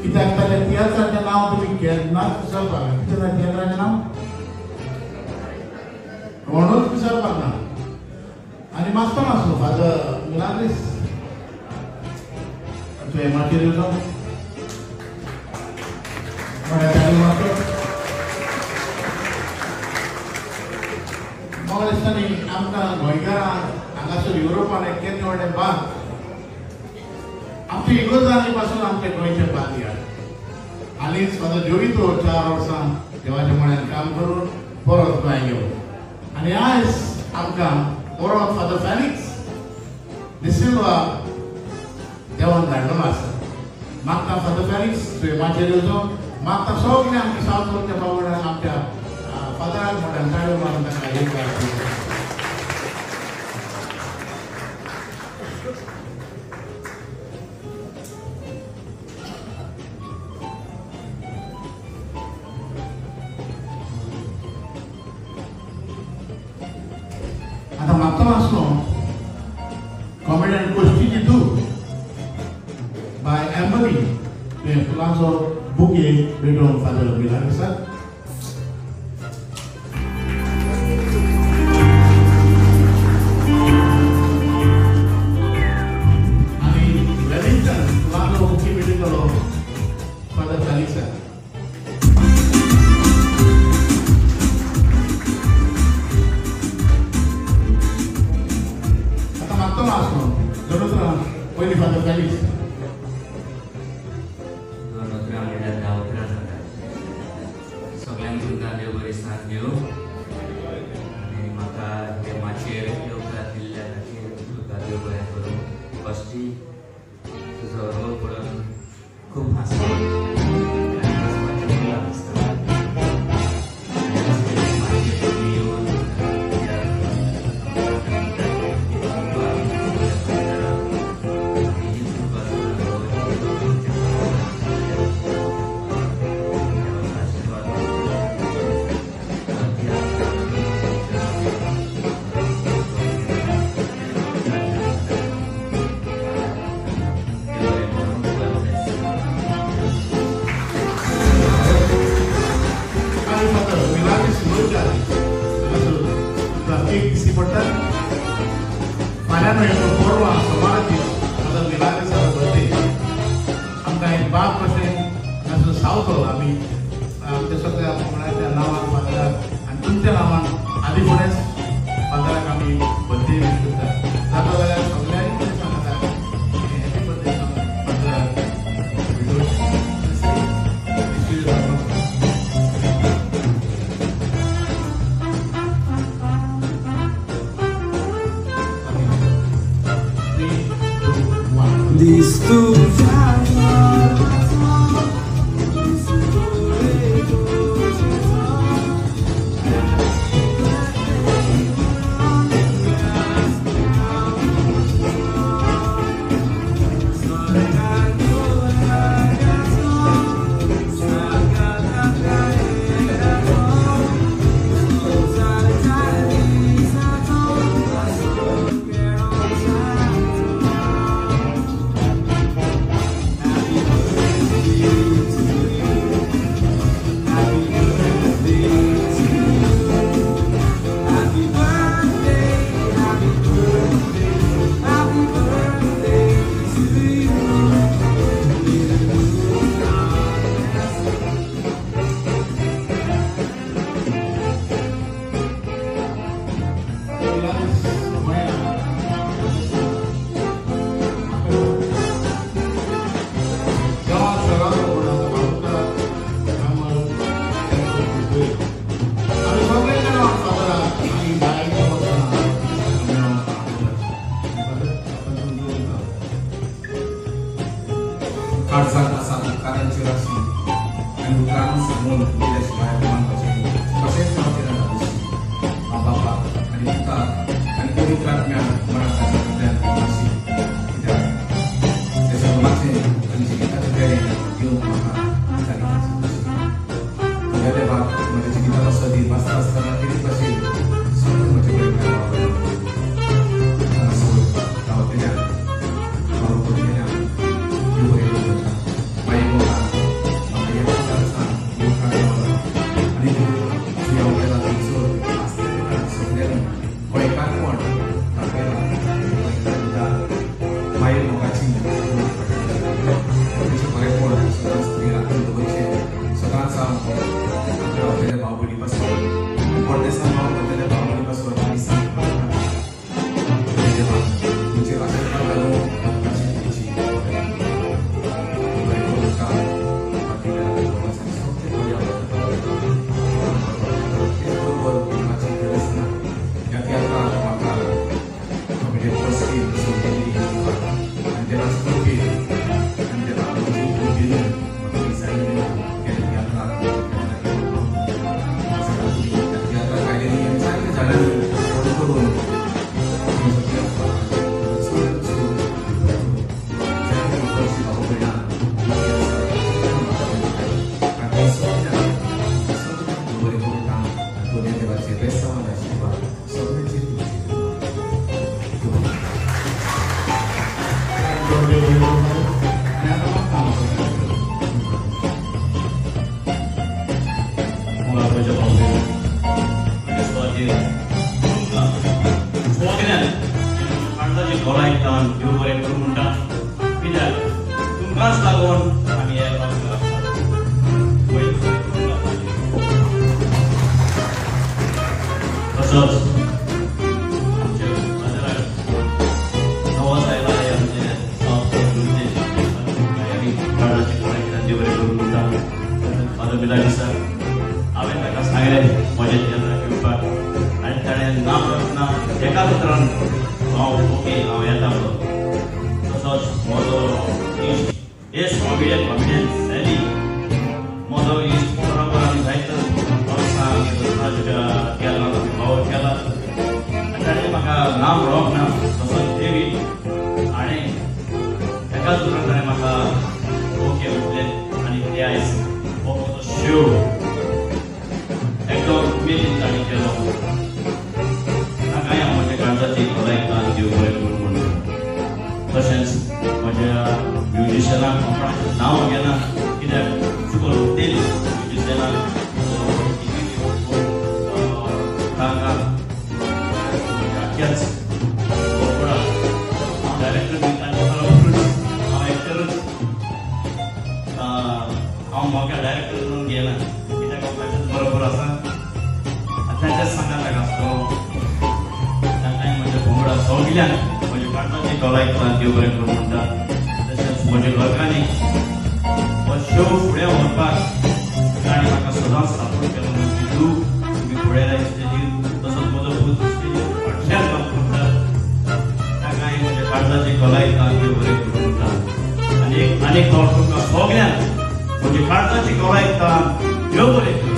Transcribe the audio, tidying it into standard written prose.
कित्याक ताच्या तियात्राचें नांव तुमी केन्नाच विसरपाक ना. कितें ताच्या तियात्राचें नांव कोणूच विसरपाक ना. आनी मागता आसलो फादर मिलाग्रीस तुवें माचयेर येवचो म्हळ्यार मागतो. म्हाका दिसता न्ही आमकां गोंयकारांक हांगासर युरोपान एक केन्ना व्हडलें बाग आमच्या इगोर्जांनी पासून आमच्या गोंयचें बाग याद. हालींच फादर जोवितो 4 वर्सां देवाच्या मळ्यान काम करून परत गोंय गेलो आनी आयज आमकां परत फादर फेलिक्स डिसिल्वा देवान धाडलेलो आसा. मागता फादर फेलिक्स तुवें माचयेर येवचो. मागता सगळें आमच्या सावथ गोंयच्या बावड्यान आमच्या फादराक मोठ्यान ताळयो मारून तांकां येवकार. आतां मागता आसलो कॉमेडियन कोश्टीची धूव बाय एम्बरी तुवें फुलांचो बुके भेटोवन फादर मिलाग्रीसाक. आनी वेलिंग्टन फुलांचो बुके भेटयतलो फादर फेलिक्साक. आतां मागतलो आसलो दोन पयलीं फादर फेलिक्स. सगळ्यांक तुमकां देव बरी साथ दिवं आनी म्हाका हे माचयेर येवकार दिल्ल्या खातीर तुका देव बरें करूं. फस्टी तुजो रोल पळोवन खूब हांसलो आनी हांसपाचें मला दिसता. माचयेर तुमी येवन फाल्यां न्हय पूण परवां सोमाराची फादर मिलाग्रीसाचो बर्थडे. आमकां एक बाब कशें हांगासर सावथो आमी आमच्या सगळ्या पंगडाच्या नांवान फादराक आनी तुमच्या नांवान आदी फुडेंच फादराक आमी बर्थडे वीश करता. जाता जाल्यार सगळ्यांनी तुमी सांगता हॅपी बर्थडे फादराक. Listo काळजांत आसा उपकारांची राशी आनी उपकारां सांगून दिल्या शिवाय मानपाचें कशेंच जावचें ना. बाबा आनी पुताक आनी पवित्र आत्म्याक मनात ताच्या मातशी कित्याक ते सगळ्याचें आनी जिविताचें देणें दिवंक म्हाका जाली. तुज्या देवाक म्हज्या जिविताचो सदीं वाचता आसतना कितें भाशेन सगळें म्हजे कडेन रावतल्या. देवाची तुमचें बरेंपण सदांच तुमी राखून दवरचें. सदांच हांव हांगा रावतल्या भाव भयणी पासून परदेसान रावतल्या भाव भयणी पासून आमी सांगता देवा तुमचेर आशिर्वाद घालून तुमची बरें करून बरोबर गरज ना. ह्या तियात्राक म्हाका म्हजे ट्रस्टी सोडलेली आनी देवाची कृपेन आनी देवाची कृपेन म्हाका दिसायलें त्या तियात्राक त्या तियात्राक आयलेली आनी जायते जाणांनी फोन करून म्हजो तियात्र चड चड जायते वर्सी भाव भयणां बरें करून दोन्ही देवाचे बेसांव आनी आशिर्वाद सगळ्यांचे तुमचे. देव बरें करूं म्हणटा कित्याक तुमकांच लागून आमी हे तसोच आमचे बाजाराक नवोच आयला हे आमचे देव बरें करूं म्हणटा. फादर मिलाग्री सर हांवें ताका सांगलें म्हजें तियात्राक येवपाक आनी ताणें ना म्हणत ना एकाच उतरान हांव ओके हांव येता म्हणून. तसोच म्हजो इश्ट एस कॉमेडियन कॉमेडियन सॅली म्हजो इश्ट बरोबर आमी जायत वर्सां आमी केला आमी वावर केला आनी ताणें म्हाका नांव म्हणोंक ना. तसोच डेवीड हाणें एकाच उतरान ताणें म्हाका ओके म्हटलें आनी ते आयज हो म्हजो शो एकदम उमेदीन ताणें केलो. ताकाय हांव म्हज्या काळजाची खोलायेंतल्यान देव बरें करूं म्हणटा. तशेंच म्हज्या म्युजिशनाक कोणाचें नांव घेना कित्याक चुकोन उरतली म्युजिशनाक तांकां आख्याच कोंकणाक हांव डायरेक्टर बी तांचे बरोबरूच हांव एक्टरूच हांव म्हाका डायरेक्टर म्हणून घेना कित्याक हांव तांच्याच बरोबर आसा आनी तांच्याच सांगाताक आसतलो. तांकांय म्हज्या पंगडा सगल्यांक म्हज्या काळजाची खोलायेंतल्यान देव बरें करूं म्हणटा. तशेंच म्हज्या घरकान्नी हो शो फुडें व्हरपाक तांणी म्हाका सदांच सपोर्ट केलो. म्हजी धूव तुमी फुडें जाय स्टेजीर तसोच म्हजो पूत स्टेजीर फाटल्यान काम करता ताकाय म्हज्या काळजाची खोलायेंतल्यान देव बरें करूं म्हणटा. आनी एक फावट तुमकां सगल्यांक म्हज्या काळजाची खोलायेंतल्यान देव बरें करूं.